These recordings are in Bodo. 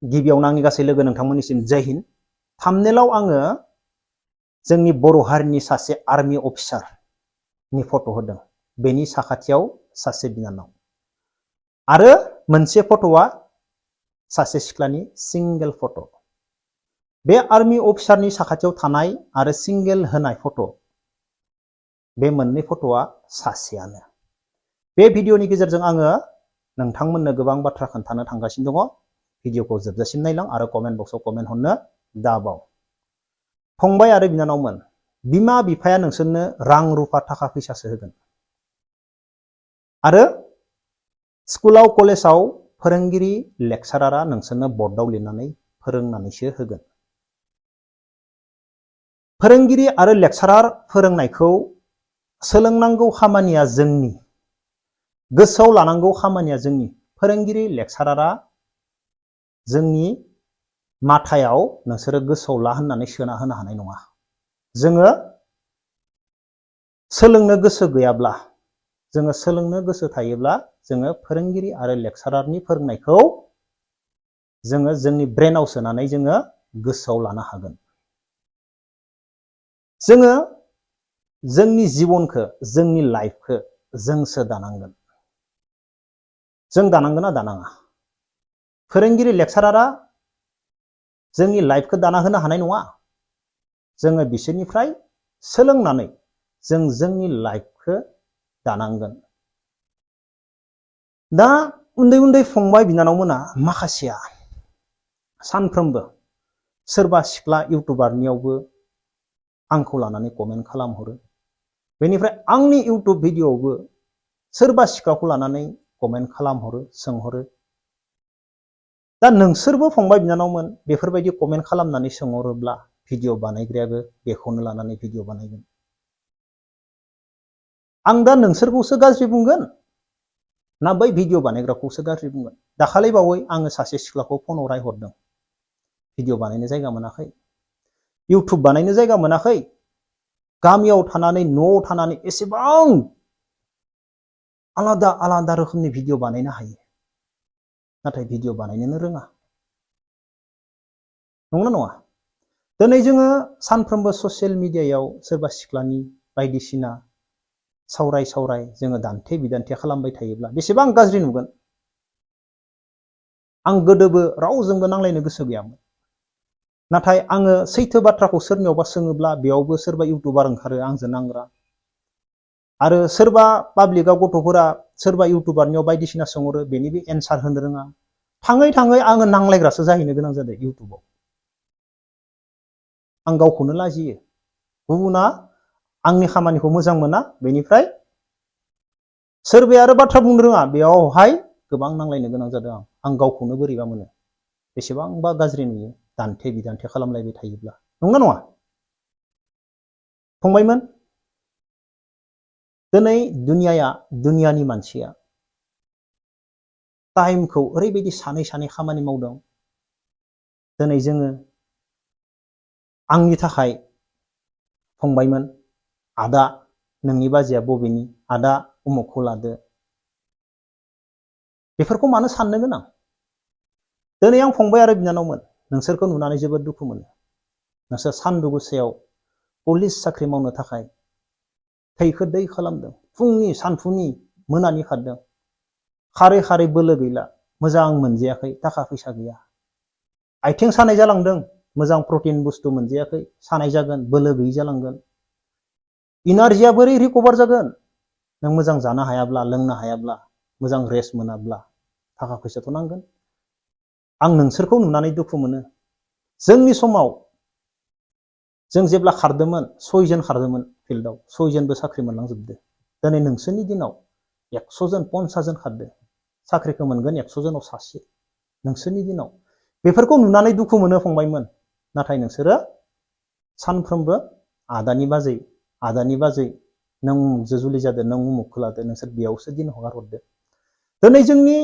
गिबियावनो आंनि गासै लोगो नोंथांमोननिसिम जय हिन्द। थाम्बनेलाव आङो जोंनि बर' हारिनि सासे आर्मि अफिसारनि फट' होदों। बेनि साखाथियाव सासे बिनानाव आरो मोनसे फट'आ सासे सिख्लानि सिंगेल फट'। बे आर्मि अफिसारनि साखाथियाव थानाय आरो सिंगेल होनाय फट', बे मोननै फट'आ सासेयानो। बे भिडिअ'नि गेजेरजों आङो नोंथांमोननो गोबां बाथ्रा खोन्थानो थांगासिनो दङ। भिडिअ'खौ जोबजासिम नायलां आरो कमेन्ट बक्सआव कमेन्ट हरनो दाबाव। फंबाय आरो बिनानावमोन, बिमा बिफाया नोंसोरनो रां रुफा थाखा फैसासो होगोन आरो स्कुलाव कलेजाव फोरोंगिरि लेक्सारारा नोंसोरनो बर्डआव लिरनानै फोरोंनानैसो होगोन। फोरोंगिरि आरो लेक्सारार फोरोंनायखौ सोलोंनांगौ खामानिया जोंनि, गोसोआव लानांगौ खामानिया जोंनि। फोरोंगिरि लेक्सारारा जोंनि माथायाव नोंसोरो गोसोआव ला होननानै सोना होनो हानाय नङा। जोङो सोलोंनो गोसो गैयाब्ला, जोङो सोलोंनो गोसो थायोब्ला जोङो फोरोंगिरि आरो लेक्सारारनि फोरोंनायखौ जोङो जोंनि ब्रेनाव सोनानै जोङो गोसोआव लानो हागोन। जोङो जोंनि जिबनखौ, जोंनि लाइफखौ जोंसो दानांगोन। जों दानांगोन ना दानाङा? फोरोंगिरि लेक्सारारा जोंनि लाइफखौ दाना होनो हानाय नङा। जोङो बिसोरनिफ्राय सोलोंनानै जों जोंनि लाइफखौ दानांगोन। दा उन्दै उन्दै फंबाय बिनानावमोना माखासेया सानफ्रोमबो सोरबा सिख्ला इउटुबारनियावबो आंखौ लानानै कमेन्ट खालामहरो। बेनिफ्राय आंनि इउटुब भिडिअ'आवबो सोरबा सिख्लाखौ लानानै कमेन्ट खालामहरो, सोंहरो। दा नोंसोरबो फंबाय बिनानावमोन बेफोरबायदि कमेन्ट खालामनानै सोंहरोब्ला भिडिअ बानायग्रायाबो बेखौनो लानानै भिडिअ बानायगोन। आं दा नोंसोरखौसो गाज्रि बुंगोन ना बै भिडिअ बानायग्राखौसो गाज्रि बुंगोन? दाखालि बावै आङो सासे सिख्लाखौ फनाव रायहरदों। भिडिअ बानायनो जायगा मोनाखै, इउटुब बानायनो जायगा मोनाखै, गामियाव थानानै न'आव थानानै एसेबां आलादा आलादा रोखोमनि भिडिअ बानायनो हायो, नाथाय भिडिअ बानायनोनो रोङा। नंगौना नङा? दिनै जोङो सानफ्रोमबो ससियेल मिडियायाव सोरबा सिख्लानि बायदिसिना सावराय जोङो दान्थे बिदान्थे खालामबाय थायोब्ला बेसेबां गाज्रि नुगोन। आं गोदोबो रावजोंबो नांलायनो गोसो गैयामोन, नाथाय आङो सैथो बाथ्राखौ सोरनियावबा सोङोब्ला बेयावबो सोरबा इउटुबार ओंखारो आंजों नांग्रा, आरो सोरबा पाब्लिकआव गथ'फोरा सोरबा इउटुबारनियाव बायदिसिना सोंहरो, बेनिबो एन्सार होनो रोङा। थाङै थाङै आङो नांलायग्रासो जाहैनो गोनां जादों इउटुबाव। आं गावखौनो लाजियो। गुबुना आंनि खामानिखौ मोजां मोना, बेनिफ्राय सोरबाया आरो बाथ्रा बुंनो रोङा, बेयावहाय गोबां नांलायनो गोनां जादों। आं गावखौनो बोरैबा मोनो। बेसेबांबा गाज्रि नुयो दान्थे बिदान्थे खालामलायबाय थायोब्ला। नंगौना नङा? फंबायमोन, दिनै दुनियानि मानसिया टाइमखौ ओरैबायदि सानै खामानि मावदों। दिनै जोङो आंनि थाखाय फंबायमोन, आदा नोंनि बाजैया बबेनि, आदा उमुखखौ लादो, बेफोरखौ मानो साननो गोनां? दिनै आं फंबाय आरो बिनानावमोन नोंसोरखौ नुनानै जोबोद दुखु मोनो। नोंसोर सानदुं गोसायाव पुलिस साख्रि मावनो थाखाय थैखो दै खालामदों, फुंनि सानफुनि मोनानि खारदों, खारै बोलो गैला, मोजां मोनजायाखै, थाखा फैसा गैया, आथिं सानाय जालांदों, मोजां प्रटिन बुस्थु मोनजायाखै, सानाय जागोन, बोलो गैयै जालांगोन। इनार्जिया बोरै रिकभार जागोन? नों मोजां जानो हायाब्ला, लोंनो हायाब्ला, मोजां रेस्ट मोनाब्ला, थाखा फैसाथ' नांगोन। आं नोंसोरखौ नुनानै दुखु मोनो। जोंनि समाव जों जेब्ला खारदोंमोन, 6 जन खारदोंमोन फिल्डआव, 6 जनबो साख्रि मोनलांजोबदो। दिनै नोंसोरनि दिनाव 100 जन 50 जन खारदो, साख्रिखौ मोनगोन 100 जनाव सासे। नोंसोरनि दिनाव बेफोरखौ नुनानै दुखु मोनो फंबायमोन। नाथाय नोंसोरो सानफ्रोमबो आदानि बाजै नों उमुखजों जुलि जादो, नों उमुखखौ लादो, नोंसोर बेयावसो दिन हगार हरदो। दिनै जोंनि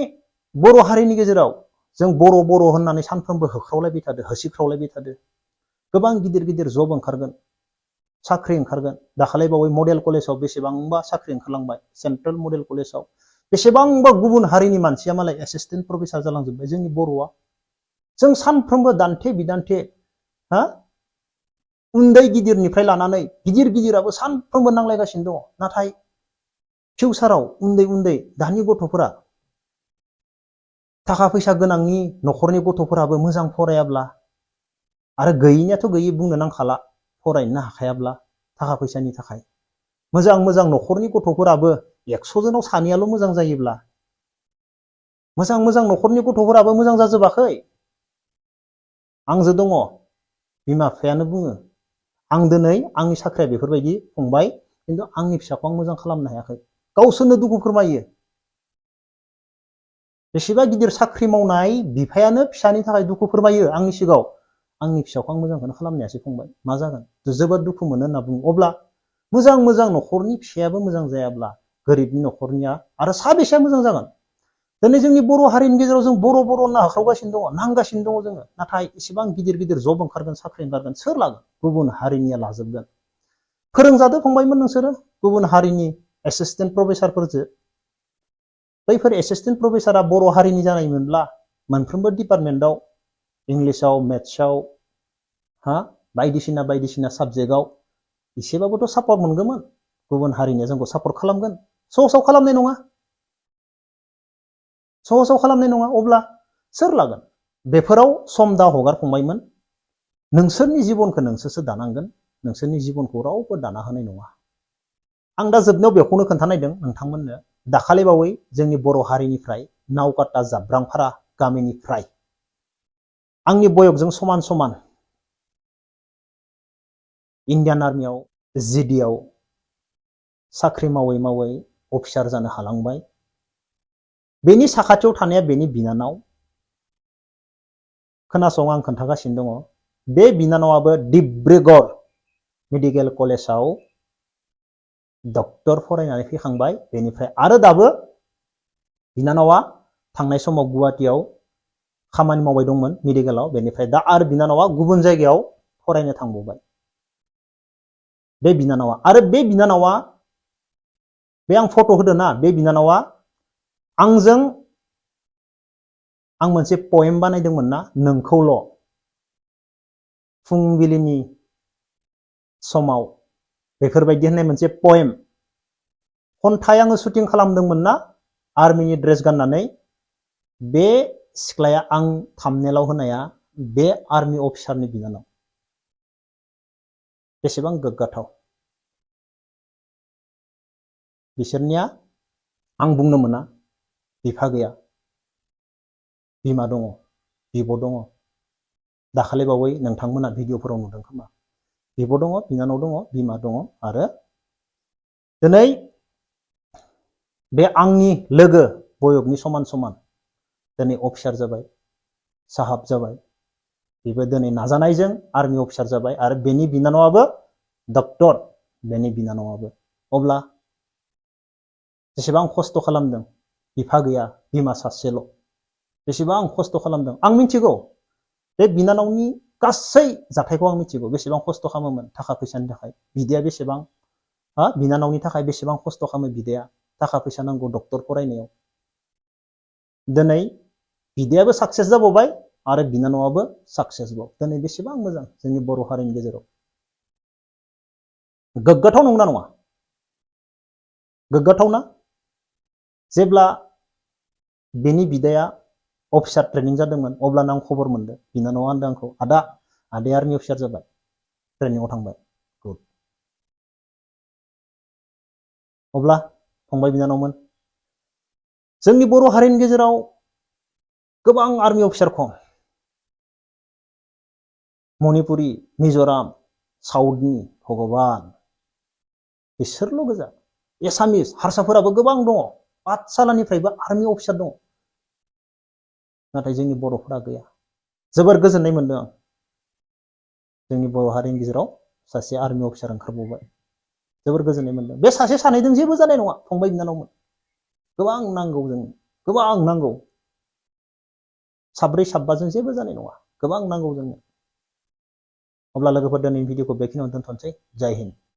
बर' हारिनि गेजेराव जों बर' होननानै सानफ्रोमबो होख्रावलायबाय थादो, होसिख्रावलायबाय थादो। गोबां गिदिर गिदिर जब ओंखारगोन, साख्रि ओंखारगोन। दाखालि बावै मडेल कलेजाव बेसेबांबा साख्रि ओंखारलांबाय, सेन्ट्रेल मडेल कलेजाव बेसेबांबा गुबुन हारिनि मानसिया मालाय एसिस्टेन्ट प्रफेसार जालांजोब्बाय। जोंनि बर'आ जों सानफ्रोमबो दान्थे बिदान्थे उन्दै गिदिरनिफ्राय लानानै गिदिर गिदिराबो सानफ्रोमबो नांलायगासिनो दङ। नाथाय फिउचाराव उन्दै उन्दै दानि गथ'फोरा थाखा फैसा गोनांनि न'खरनि गथ'फोराबो मोजां फरायाब्ला आरो गैयिनियाथ' गैयि बुंनो नांखाला, फरायनो हाखायाब्ला थाखा फैसानि थाखाय मोजां मोजां न'खरनि गथ'फोराबो 100 जोनाव सानैयाल' मोजां जायोब्ला मोजां मोजां न'खरनि गथ'फोराबो मोजां जाजोबाखै। आंजो दङ, बिमा बिफायानो बुङो आं दिनै आंनि साख्रिया बेफोरबायदि फंबाय, खिन्थु आंनि फिसाखौ आं मोजां खालामनो हायाखै। गावसोरनो दुखु फोरमायो। बेसेबा गिदिर साख्रि मावनाय बिफायानो फिसानि थाखाय दुखु फोरमायो आंनि सिगाङाव, आंनि फिसाखौ आं मोजांखौनो खालामनो हायासै फंबाय, मा जागोन? जोबोद दुखु मोनो होनना बुङो। अब्ला मोजां मोजां न'खरनि फिसायाबो मोजां जायाब्ला गोरिबनि न'खरनिया आरो साबेसेया मोजां जागोन? दिनै जोंनि बर' हारिनि गेजेराव जों बर' होनना होख्रावगासिनो दङ, नांगासिनो दङ जोङो। नाथाय इसेबां गिदिर गिदिर जब ओंखारगोन, साख्रि ओंखारगोन, सोर लागोन? गुबुन हारिनिया लाजोबगोन। फोरोंजादो फंबायमोन नोंसोरो गुबुन हारिनि एसिस्टेन्ट प्रफेसारफोरजों। बैफोर एसिस्टेन्ट प्रफेसारा बर' हारिनि जानायमोनब्ला मोनफ्रोमबो डिपार्टमेन्टआव इंलिसाव, मेथ्सआव बायदिसिना बायदिसिना साबजेक्टआव एसेबाबोथ' सापर्ट मोनगौमोन। गुबुन हारिनिया जोंखौ सापर्ट खालामगोन। सहसाव खालामनाय नङा, सहसाव खालामनाय नङा। अब्ला सोर लागोन? बेफोराव सम दा हगार फंबायमोन। नोंसोरनि जिबनखौ नोंसोरसो दानांगोन, नोंसोरनि जिबनखौ रावबो दाना होनाय नङा। आं दा जोबनायाव बेखौनो खोन्थानायदों नोंथांमोननो, दाखालि बावै जोंनि बर' हारिनिफ्राय नावकाटा जाब्रांफारा गामिनिफ्राय आंनि बयसजों समान समान इण्डियान आर्मियाव जिडिआव साख्रि मावै मावै अफिसार जानो हालांबाय। बेनि साखाथियाव थानाया बेनि बिनानाव। खोनासं, आं खोन्थागासिनो दङ। बे बिनानावाबो डिब्रुगड़ मेडिकेल कलेजाव डक्टर फरायनानै फैखांबाय। बेनिफ्राय आरो दाबो बिनानावा थांनाय समाव गुवाहाटीयाव खामानि मावबाय दंमोन मेडिकेलाव। बेनिफ्राय दा आरो बिनानावा गुबुन जायगायाव फरायनो थांबावबाय। बे बिनानावा आरो बे बिनानावा, बे आं फट' होदों ना, बे बिनानावा आंजों आं मोनसे पएम बानायदोंमोन ना, नोंखौल', फुंबिलिनि समाव बेफोरबायदि होननाय मोनसे पएम खन्थाइ आङो शुटिं खालामदोंमोन ना आर्मिनि ड्रेस गाननानै। बे सिख्लाया आं थाम्बनेइलाव होनाया बे आर्मि अफिसारनि बिनानाव। बेसेबां गोग्गाथाव। बिसोरनिया आं बुंनो मोना, बिफा गैया, बिमा दङ, बिब' दङ। दाखालि बावै नोंथांमोना भिडिअफोराव नुदों खोमा। बिब' दङ, बिनानाव दङ, बिमा दङ। आरो दिनै बे आंनि लोगो बयसनि समान समान दिनै अफिसार जाबाय, साहाब जाबाय। बेबो दिनै नाजानायजों आर्मि अफिसार जाबाय। आरो बेनि बिनानावाबो डक्टर, बेनि बिनानावाबो। अब्ला जेसेबां खस्थ' खालामदों, बिफा गैया, बिमा सासेल', बेसेबां खस्थ' खालामदों आं मिथिगौ। बे बिनानावनि गासै जाथायखौ आं मिथिगौ, बेसेबां खस्थ' खालामोमोन थाखा फैसानि थाखाय। बिदाया बेसेबां बिनानावनि थाखाय बेसेबां खस्थ' खालामो बिदाया, थाखा फैसा नांगौ डक्टर फरायनायाव। दिनै बिदायाबो साक्सेस जाबावबाय आरो बिनानावाबो साक्सेसबाव। दिनै बेसेबां मोजां जोंनि बर' हारिनि गेजेराव। गोग्गाथाव नंगौना नङा? गोग्गाथाव ना? जेब्ला बेनि बिदाया अफिसार ट्रेनिं जादोंमोन अब्लानो आं खबर मोनदों। बिनानावा होनदों आंखौ, आदाया आर्मि अफिसार जाबाय, ट्रेनिंआव थांबाय। गुड। अब्ला फंबाय बिनानावमोन, जोंनि बर' हारिनि गेजेराव गोबां आर्मि अफिसार खम। मणिपुरि, मिज'राम, साउथनि भगबान, बिसोरल' गोजा। एसामिस हारसाफोराबो गोबां दङ, पाठसालानिफ्रायबो आर्मि अफिसार दङ। नाथाय जोंनि बर'फोरा गैया। जोबोर गोजोननाय मोनदों आं, जोंनि बर' हारिनि गेजेराव सासे आर्मि अफिसार ओंखारबावबाय। जोबोर गोजोननाय मोनदों। बे सासे सानैजों जेबो जानाय नङा फंबाय बिनानावमोन। गोबां नांगौ जोंनो, गोबां नांगौ। साब्रै साबाजों जेबो जानाय नङा, गोबां नांगौ जोंनो। अब्ला लोगोफोर, दिनैनि भिडिअखौ बेखिनियावनो दोनथ'नोसै। जय हिन्द।